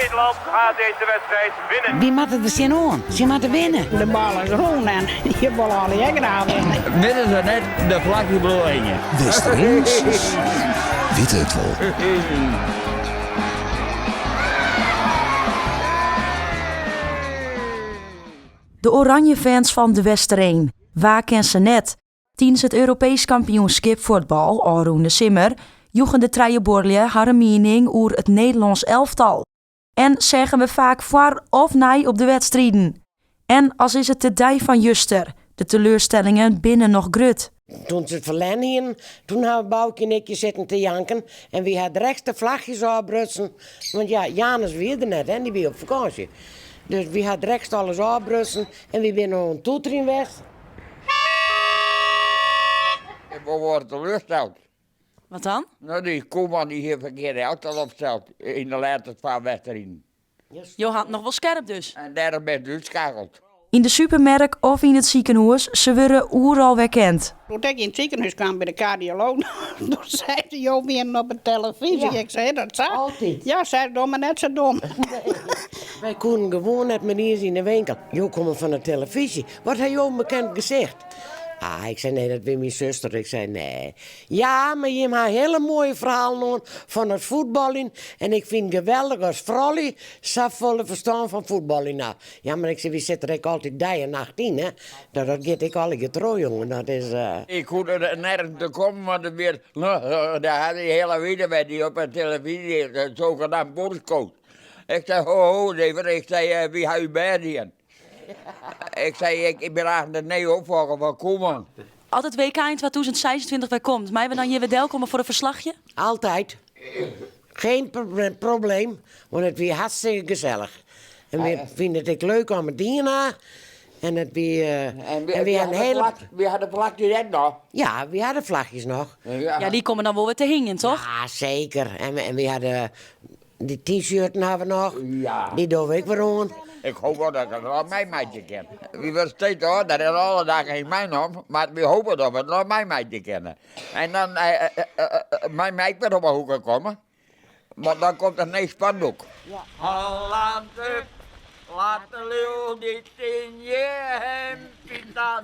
Nederland gaat deze wedstrijd winnen. Wy moatte der tsjinoan. Sy moatte winne. De bal is rûn en je wolle allegear graach winne. Witte se net, de flagge bliuwt hingjen. Westereen's witte it wol. De Oranjefans fan De Westereen, wa ken se net? Tidens it Europeesk kampioenskip fuotbal ôfrûne simmer joegen de trije buorlju harren miening oer it Nederlânsk elftal. En seagen we faak foar of nei op de wedstriden. En as is it de dei fan juster, de teleurstellingen binne noch grut. Toen se it ferlern hienen, toen hawwe Boukje en ik sitten te janken en wy ha drekst de flachjes ôfbrutsen. Want ja, Janus wie der net, hè, dy wie op fakânsje. Dus wy ha drekst alles ôfbrutsen en wy binne oan it toeterjen west. Ik wol wol teleursteld. Wat dan? No, dy Koeman dy hie ferkearde elftal opsteld yn de lêste twa wedstriden. Jo ha it noch wol skerp dus. En dêrom bin ik útskakeld. Yn de supermerk of yn it sikehûs, se wurde oeral werkend. Doe't ik yn it sikehûs kaam by de kardiolooch, doe sei se, jo wienen op de telefyzje. Ik sei, dat sa? Altyd. Ja, sei se, doch mar net sa dom. Wy koenen gewoan net mear iens yn de winkel. Jo komme fan de telefyzje. Wat ha jo in bekend gesicht? Ah, ik sei, nee, dat wie myn suster. Ik sei, nee. Ja, mar jim ha hiele moaie ferhalen oan fan it fuotbaljen en ik fyn it geweldich as froulju safolle ferstân fan fuotbaljen ha. Ja, mar ik sei, wy sitte der ek altyd dei en nacht yn, hè. Dat dat giet ek allegear troch, jonge. Dat is. Ik koe der nergens te kommen, want it wie, dêr ha dy hiele wike wer dy op de telefyzje, de zogenaamd bûnscoach. Ik sei, ho, ho, even, ik sei, wy ha ús bêst dien. Ik sei, ik bin eigentlik de nije opfolger fan Koeman. As it WK yn 2026 wer komt, meie we dan hjir wer delkomme foar in ferslachje? Altyd. Geen probleem, want it wie hartstikke gesellich. En wy fine it ek leuk om it dien ha. En it wie. En wy ha in hiele. Wy ha de flachjes ek noch. Ja, wy ha de flachjes noch. Ja, dy komme dan wol wer te hingjen, toch? Ja, seker. En wy ha de Dy t-shirten ha we noch. Ja. Dy dogge we ek wer oan. Ik hoop wol dat ik it noch meimeitsje kin. Wy wurde steeds âlder en alle dagen is myn om, mar wy hopen dat we it noch meimeitsje kinne. En dan mei my ek wer op 'e hoeke komme, want dan komt der nij spandoek. Holland up, laat de leeuw niet in je hempie staan.